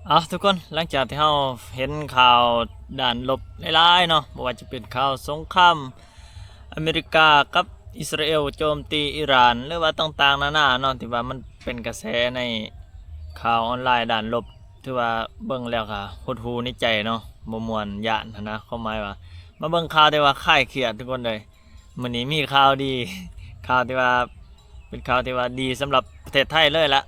ເອົາ ທຸກຄົນ, ຫຼັງຈາກທີ່ເຮົາເຫັນຂ່າວດ້ານລົບຫຼາຍໆເນາະ, ບໍ່ວ່າຈະເປັນຂ່າວສົງຄາມອາເມລິກາກັບອິດສະຣາເອວໂຈມຕີອີຣານ ຫຼືວ່າຕ່າງໆນານາເນາະ ທີ່ວ່າມັນເປັນກະແສໃນຂ່າວອອນລາຍດ້ານລົບ, ຖືວ່າເບິ່ງແລ້ວກໍຫົດຫູ່ໃນໃຈເນາະ, ບໍ່ມ່ວນຢ້ານຫັ້ນນະ, ຄວາມໝາຍວ່າມາເບິ່ງຂ່າວທີ່ວ່າຄາຍຄຽດ ທຸກຄົນເອີຍ. ມື້ນີ້ມີຂ່າວດີ, ຂ່າວທີ່ວ່າ ເປັນຂ່າວທີ່ວ່າດີສຳລັບປະເທດໄທເລີຍລະ.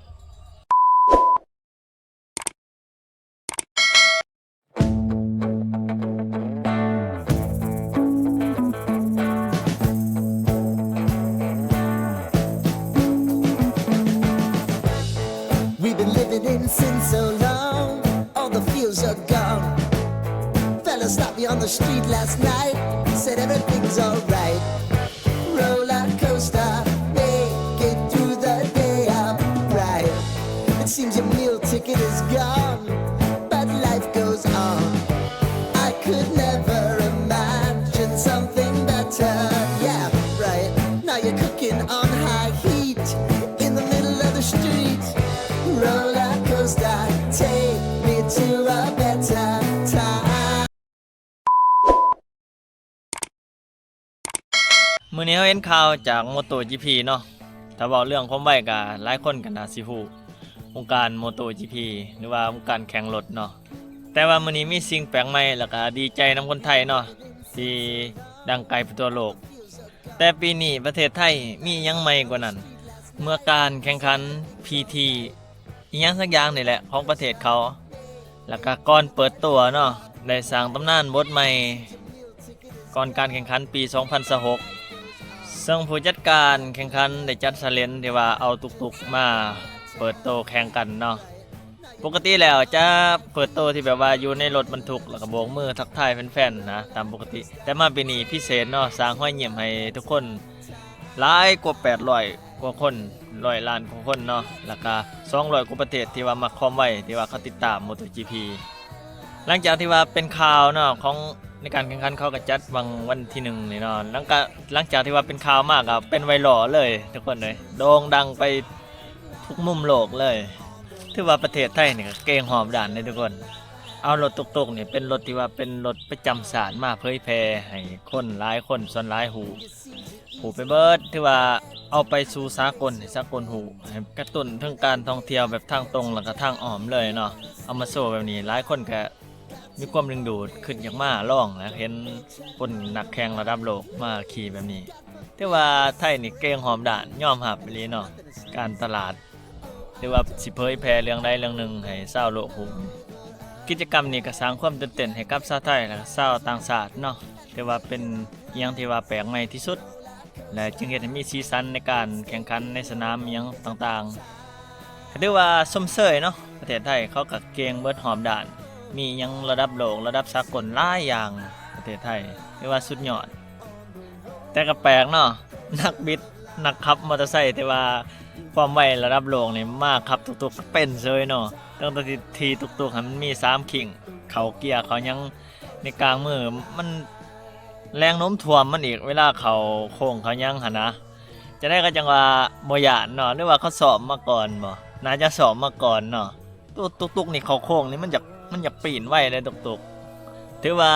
We've been living in sin so long, all the feels are gone. Fella stopped me on the street last night, said everything's alright. Roller coaster, make it through the day, I'm right. It seems your meal ticket is gone, but life goes on. I could never imagine something better. Yeah, right. Now you're cooking on high heat in the middle of the street. Roller coaster, take me to a better time. ມື້ນີ້ເຮົາເຫັນຂ່າວຈາກ MotoGP ເນາະ. ຖ້າເວົ້າເລື່ອງຄວາມໄວກໍຫຼາຍຄົນກໍໜ້າຊິຮູ້ ວົງການ MotoGP ຫຼືວ່າວົງການແຂ່ງລົດເນາະ. ແຕ່ວ່າມື້ນີ້ມີສິ່ງແປກໃໝ່ ແລ້ວກໍດີໃຈນຳຄົນໄທເນາະ ທີ່ດັງໄກໄປທົ່ວໂລກ. ແຕ່ປີນີ້ປະເທດໄທມີຫຍັງໃໝ່ກວ່ານັ້ນ ເມື່ອການແຂ່ງຂັນ PT ອີ່ຫຍັງສັກຢ່າງນີ້ແຫຼະຂອງປະເທດເຂົາ. ແລ້ວກະກ່ອນເປີດຕົວເນາະ ໄດ້ສ້າງຕຳນານບົດໃໝ່ກ່ອນການແຂ່ງຂັນປີສອງພັນຊາວຫົກ ເຊິ່ງຜູ້ຈັດການແຂ່ງຂັນໄດ້ຈັດຊາເລັນທີ່ວ່າເອົາຕຸກໆມາເປີດໂຕແຂ່ງກັນເນາະ. ປົກກະຕິແລ້ວຈະເປີດໂຕທີ່ແບບວ່າຢູ່ໃນລົດບັນທຸກ ແລ້ວກະໂບກມືທັກທາຍແຟນໆນະ ຕາມປົກກະຕິ, ແຕ່ມາປີນີ້ພິເສດເນາະ ສ້າງຮອຍຍິ້ມໃຫ້ທຸກຄົນ ຫຼາຍກວ່າແປດຮ້ອຍກວ່າຄົນ, ຮ້ອຍລ້ານກວ່າຄົນເນາະ, ແລ້ວກະສອງຮ້ອຍກວ່າປະເທດທີ່ວ່າມັກຄວາມໄວ ທີ່ວ່າເຂົາຕິດຕາມ MotoGP. ຫຼັງຈາກທີ່ວ່າເປັນຂ່າວເນາະ ຂອງໃນການແຂ່ງຂັນເຂົາກໍຈັດຫວ່າງວັນທີໜຶ່ງນີ້ເນາະ, ຫຼັງກະ ຫຼັງຈາກທີ່ວ່າເປັນຂ່າວມາກໍເປັນໄວຣັລເລີຍທຸກຄົນເອີຍ, ໂດ່ງດັງໄປທຸກມຸມໂລກເລີຍ. ຖືວ່າປະເທດໄທນີ້ກໍເກັ່ງຮອບດ້ານເດ້ທຸກຄົນ, ເອົາລົດຕຸກໆນີ້ເປັນລົດທີ່ວ່າເປັນລົດປະຈຳຊາດມາເຜີຍແຜ່ໃຫ້ຄົນຫຼາຍຄົນສ່ວນຫຼາຍຮູ້ ຮູ້ໄປເບິດ, ຖືວ່າເອົາໄປສູ່ສາກົນ ໃຫ້ສາກົນຮູ້, ໃຫ້ກະຕຸ້ນເຖິງການທ່ອງທ່ຽວແບບທາງຕົງ ແລ້ວກະທາງອ້ອມເລີຍເນາະ. ເອົາມາໂຊແບບນີ້ ຫຼາຍຄົນກະມີຄວາມດຶງດູດ ຄຶດຢາກມາລອງນະ, ເຫັນຄົນນັກແຂ່ງລະດັບໂລກມາຂີ່ແບບນີ້. ຖືວ່າໄທນີ້ເກັ່ງຮອບດ້ານ, ຍອມຮັບອີ່ຫຼີເນາະ, ການຕະຫຼາດ ຫຼືວ່າຊິເຜີຍແຜ່ເລື່ອງໃດເລື່ອງໜຶ່ງໃຫ້ຊາວໂລກຮູ້. ກິດຈະກຳນີ້ກໍສ້າງຄວາມຕື່ນເຕັ້ນໃຫ້ກັບຊາວໄທ ແລະ ຊາວຕ່າງຊາດເນາະ, ຖືວ່າເປັນອີ່ຫຍັງທີ່ວ່າແປກໃໝ່ທີ່ສຸດ ແລະ ຈຶ່ງເຮັດໃຫ້ມີສີສັນໃນການແຂ່ງຂັນໃນສະໜາມອີ່ຫຍັງຕ່າງໆ. ກໍຖືວ່າຊົມເຊີຍເນາະ, ປະເທດໄທເຂົາກໍເກັ່ງເບິດຮອບດ້ານ, ມີອີ່ຫຍັງລະດັບໂລກ ລະດັບສາກົນຫຼາຍຢ່າງ, ປະເທດໄທຖືວ່າສຸດຍອດ. ແຕ່ກໍແປກເນາະ, ນັກບິດ ນັກຂັບມໍເຕີໄຊທີ່ວ່າຄວາມໄວລະດັບໂລກນີ້ ມາຂັບຕຸກໆກໍເປັນເສີຍເນາະ, ຕັ້ງແຕ່ທີ່ຕຸກໆໃຫ້ມັນມີສາມຄີ້ງ ເຂົ້າເກຍເຂົ້າຫຍັງໃນກາງມື, ມັນແຮງໂນ້ມຖ່ວງມັນອີກ ເວລາເຂົ້າໂຄ້ງເຂົ້າຫຍັງຫັ້ນນະ. ຈັ່ງໃດກໍຈັ່ງວ່າບໍ່ຢ້ານເນາະ, ຫຼືວ່າເຂົາຊ້ອມມາກ່ອນບໍ? ໜ້າຈະຊ້ອມມາກ່ອນເນາະ. ຕຸກໆນີ້ເຂົ້າໂຄ້ງນີ້ມັນຢາກ ມັນຢາກປີ້ນໄວເດ້ຕຸກໆ. ຖືວ່າ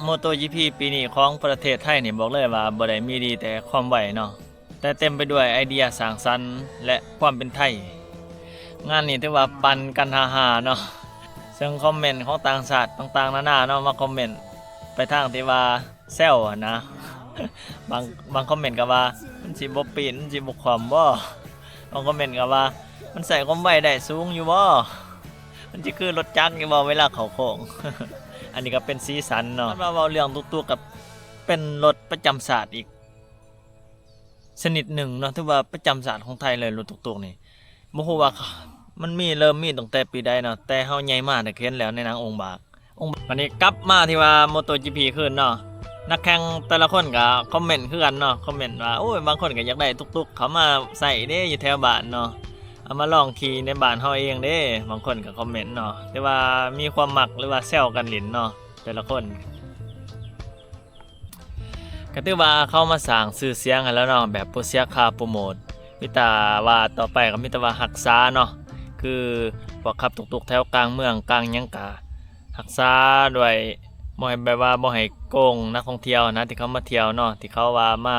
MotoGP ປີນີ້ຂອງປະເທດໄທນີ້ ບອກເລີຍວ່າບໍ່ໄດ້ມີດີແຕ່ຄວາມໄວເນາະ, ແຕ່ເຕັມໄປດ້ວຍໄອເດຍສ້າງສັນ ແລະ ຄວາມເປັນໄທ. ງານນີ້ຖືວ່າປັ່ນກັນຮາໆເນາະ, ເຊິ່ງຄອມເມັນຂອງຕ່າງຊາດຕ່າງໆນານາເນາະ ມາຄອມເມັນໄປທາງທີ່ວ່າ ແຊວຫັ້ນນະ. ບາງ ບາງຄອມເມັນກໍວ່າ ມັນຊິບໍ່ປີ້ນ ມັນຊິບໍ່ຂວ້ຳບໍ່? ບາງຄອມເມັນກໍວ່າ ມັນໃຊ້ຄວາມໄວໄດ້ສູງຢູ່ບໍ່? ມັນຊິຄືລົດຈັກຢູ່ບໍ່ເວລາເຂົ້າໂຄ້ງ? ອັນນີ້ກໍເປັນສີສັນເນາະ. ຄັນວ່າເວົ້າເລື່ອງຕຸກໆ ກໍເປັນລົດປະຈຳຊາດອີກຊະນິດໜຶ່ງເນາະ, ຖືວ່າປະຈຳຊາດຂອງໄທເລີຍ ລົດຕຸກໆນີ້. ບໍ່ຮູ້ວ່າມັນມີ ເລີ່ມມີຕັ້ງແຕ່ປີໃດເນາະ, ແຕ່ເຮົາໃຫຍ່ມາໄດ້ເຫັນແລ້ວໃນໜັງອົງບາກ. ອົງບາກ ບັດນີ້ກັບມາທີ່ວ່າ MotoGP ຄືນເນາະ, ນັກແຂ່ງແຕ່ລະຄົນກໍຄອມເມັນຄືກັນເນາະ, ຄອມເມັນວ່າ ໂອ້ຍ ບາງຄົນກໍຢາກໄດ້ຕຸກໆເຂົ້າມາໃຊ້ເດ້ ຢູ່ແຖວບ້ານເນາະ, ເອົາມາລອງຂີ່ໃນບ້ານເຮົາເອງເດ້, ບາງຄົນກໍຄອມເມັນເນາະ, ແຕ່ວ່າມີຄວາມມັກ ຫຼືວ່າແຊວກັນຫຼິ້ນເນາະ ແຕ່ລະຄົນ. ກໍຖືວ່າເຂົາມາສ້າງຊື່ສຽງໃຫ້ແລ້ວເນາະ, ແບບບໍ່ເສຍຄ່າໂປຣໂມດ, ມີແຕ່ວ່າຕໍ່ໄປກໍມີແຕ່ວ່າຮັກສາເນາະ, ຄື ພວກຂັບຕຸກໆແຖວກາງເມືອງກາງຫຍັງກະຮັກສາດ້ວຍ ບໍ່ໃຫ້ ແບບວ່າບໍ່ໃຫ້ໂກງນັກທ່ອງທ່ຽວນະ ທີ່ເຂົາມາທ່ຽວເນາະ ທີ່ເຂົາວ່າມາ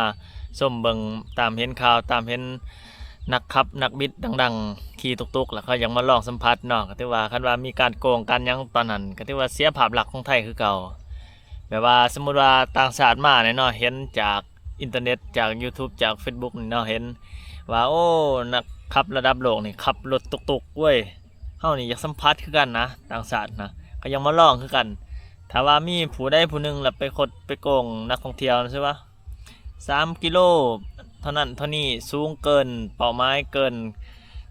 ຊົມເບິ່ງຕາມເຫັນຂ່າວ ຕາມເຫັນນັກຂັບນັກບິດດັງໆຂີ່ຕຸກໆ ແລ້ວເຂົາຢາກມາລອງສຳຜັດເນາະ ກໍຖືວ່າຄັນວ່າມີການໂກງການຫຍັງຕອນນັ້ນ ກໍຖືວ່າເສຍພາບລັກຂອງໄທຄືເກົ່າ. ແບບວ່າສົມມຸດວ່າຕ່າງຊາດມານີ້ເນາະ ເຫັນຈາກອິນເຕີເນັດ ຈາກຢູທູບ ຈາກເຟສບຸກນີ້ເນາະ ເຫັນວ່າ ໂອ້ ນັກຂັບລະດັບໂລກນີ້ຂັບລົດຕຸກໆເວີຍ ເຮົານີ້ຢາກສຳຜັດຄືກັນນະ ຕ່າງຊາດນະ ກໍຢາກມາລອງຄືກັນ. ຖ້າວ່າມີຜູ້ໃດຜູ້ໜຶ່ງລະໄປຄົດໄປໂກງນັກທ່ອງທ່ຽວ ຊື່ວ່າ ສາມກິໂລເທົ່ານັ້ນເທົ່ານີ້ ສູງເກີນເປົ້າໝາຍ ເກີນ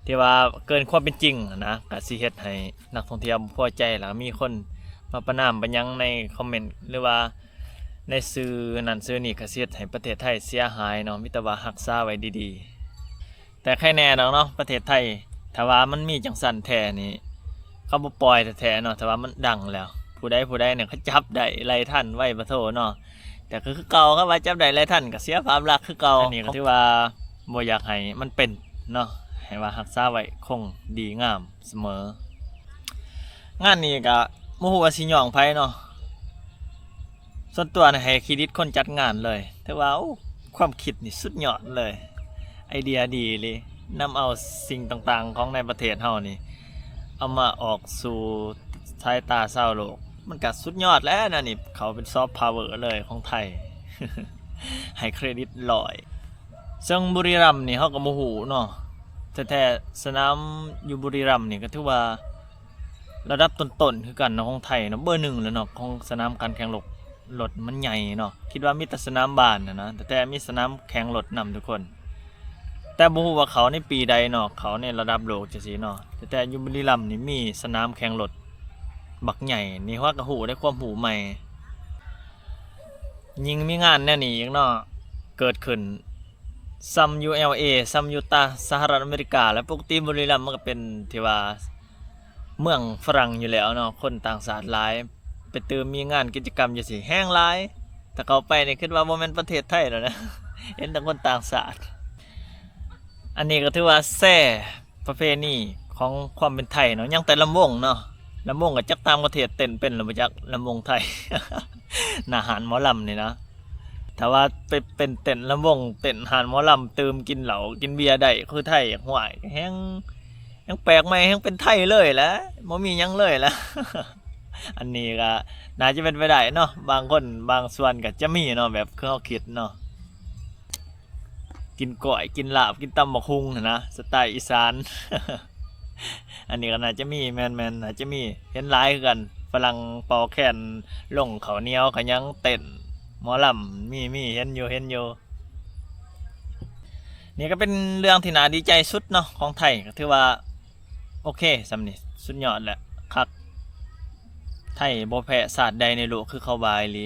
ທີ່ວ່າເກີນຄວາມເປັນຈິງຫັ້ນນະ ກະຊິເຮັດໃຫ້ນັກທ່ອງທ່ຽວບໍ່ພໍໃຈ ແລ້ວມີຄົນມາປະນາມປະຫຍັງໃນຄອມເມັນ ຫຼືວ່າໃນສື່ນັ້ນສື່ນີ້ ກະຊິເຮັດໃຫ້ປະເທດໄທເສຍຫາຍເນາະ. ມີແຕ່ວ່າຮັກສາໄວ້ດີໆ ແຕ່ໃຄແນ່ດອກເນາະ ປະເທດໄທ ຖ້າວ່າມັນມີຈັ່ງຊັ້ນແທ້ນີ້ ເຂົາບໍ່ປ່ອຍແທ້ໆເນາະ ຖ້າວ່າມັນດັງແລ້ວ ຜູ້ໃດຜູ້ໃດນີ້ ເຂົາຈັບໄດ້ໄລ່ທັນໄວປະໂທເນາະ. ແຕ່ກໍຄືເກົ່າ ຄັນວ່າຈັບໄດ້ໄລ່ທັນກໍເສຍພາບລັກຄືເກົ່າ. ອັນນີ້ກໍຖືວ່າບໍ່ຢາກໃຫ້ມັນເປັນເນາະ ໃຫ້ວ່າຮັກສາໄວ້ຄົງດີງາມສະເໝີ. ງານນີ້ກໍບໍ່ຮູ້ວ່າຊິຍ້ອງໃຜເນາະ ສ່ວນຕົວນີ້ໃຫ້ເຄຣດິດຄົນຈັດງານເລີຍ ຖືວ່າ ໂອ້ ຄວາມຄິດນີ້ສຸດຍອດເລີຍ ໄອເດຍດີອີ່ຫຼີ ນຳເອົາສິ່ງຕ່າງໆຂອງໃນປະເທດເຮົານີ້ ເອົາມາອອກສູ່ສາຍຕາຊາວໂລກ ມັນກະສຸດຍອດແລ້ວນະນີ້ ເຂົາເປັນຊອບພາວເວີເລີຍຂອງໄທ ໃຫ້ເຄຣດິດຮ້ອຍ. ເຊິ່ງບຸຣີລຳນີ້ເຮົາກໍບໍ່ຮູ້ເນາະ ແທ້ໆສະໜາມຢູ່ບຸຣີລຳນີ້ກໍຖືວ່າລະດັບຕົ້ນໆຄືກັນເນາະ ຂອງໄທເນາະ ເບີໜຶ່ງແລ້ວເນາະ ຂອງສະໜາມການແຂ່ງລົດ ລົດມັນໃຫຍ່ເນາະ ຄິດວ່າມີແຕ່ສະໜາມບ້ານຫັ້ນນະ ແທ້ໆມີສະໜາມແຂ່ງລົດນຳທຸກຄົນ. ແຕ່ບໍ່ຮູ້ວ່າເຂົ້າໃນປີໃດເນາະ ເຂົ້າໃນລະດັບໂລກຈັ່ງຊີ້ເນາະ ແຕ່ຢູ່ບຸຣີລຳນີ້ມີສະໜາມແຂ່ງລົດບັກໃຫຍ່ ນີ້ເຮົາກໍຮູ້ໄດ້ຄວາມຮູ້ໃໝ່. ຍິ່ງມີງານແນວນີ້ອີກເນາະ ເກີດຂຶ້ນ ຊ່ຳຢູ່ແອລເອ ຊ່ຳຢູ່ຕາ ສະຫະລັດອາເມລິກາ ແລ້ວປົກກະຕິບຸຣີລຳມັນກໍເປັນທີ່ວ່າເມືອງຝຣັ່ງຢູ່ແລ້ວເນາະ ຄົນຕ່າງຊາດຫຼາຍ ໄປຕື່ມມີງານກິດຈະກຳຈັ່ງຊີ້ແຮງຫຼາຍ. ຖ້າເຂົ້າໄປນີ້ຄິດວ່າບໍ່ແມ່ນປະເທດໄທແລ້ວນະ ເຫັນແຕ່ຄົນຕ່າງຊາດ. ອັນນີ້ກໍຖືວ່າແຊປະເພນີຂອງຄວາມເປັນໄທເນາະ ຍັງແຕ່ລຳວົງເນາະ ລຳວົງກໍຈັກຕ່າງປະເທດເຕັ້ນເປັນຫຼືບໍ່ຈັກ ລຳວົງໄທ ໜ້າຮ້ານໝໍລຳນີ້ນະ. ຖ້າວ່າໄປເປັນເຕັ້ນລຳວົງ ເຕັ້ນຮ້ານໝໍລຳ ຕື່ມກິນເຫຼົ້າກິນເບຍໄດ້ຄືໄທ ຫ້ວຍ ແຮງ ແຮງແປກໃໝ່ ແຮງເປັນໄທເລີຍແຫຼະ ບໍ່ມີຫຍັງເລີຍແຫຼະ. ອັນນີ້ກໍໜ້າຈະເປັນໄປໄດ້ເນາະ ບາງຄົນບາງສ່ວນກໍຈະມີເນາະ ແບບຄືເຮົາຄິດເນາະ ກິນກ້ອຍ ກິນລາບ ກິນຕຳບັກຫຸ່ງຫັ້ນນະ ສະໄຕອີສານ. ອັນນີ້ກໍໜ້າຈະມີ ແມ່ນໆ ໜ້າຈະມີ ເຫັນຫຼາຍຄືກັນ ຝຣັ່ງເປົ່າແຄນ ລົງເຂົ້າໜຽວຂະຫຍັງ ເຕັ້ນໝໍລຳ ມີ ມີ ເຫັນຢູ່ ເຫັນຢູ່. ນີ້ກໍເປັນເລື່ອງທີ່ໜ້າດີໃຈສຸດເນາະ ຂອງໄທ ກໍຖືວ່າໂອເຄ ສ່ຳນີ້ສຸດຍອດແຫຼະ ຄັກ ໄທບໍ່ແພ້ຊາດໃດໃນໂລກ ຄືເຂົາວ່າອີ່ຫຼີ.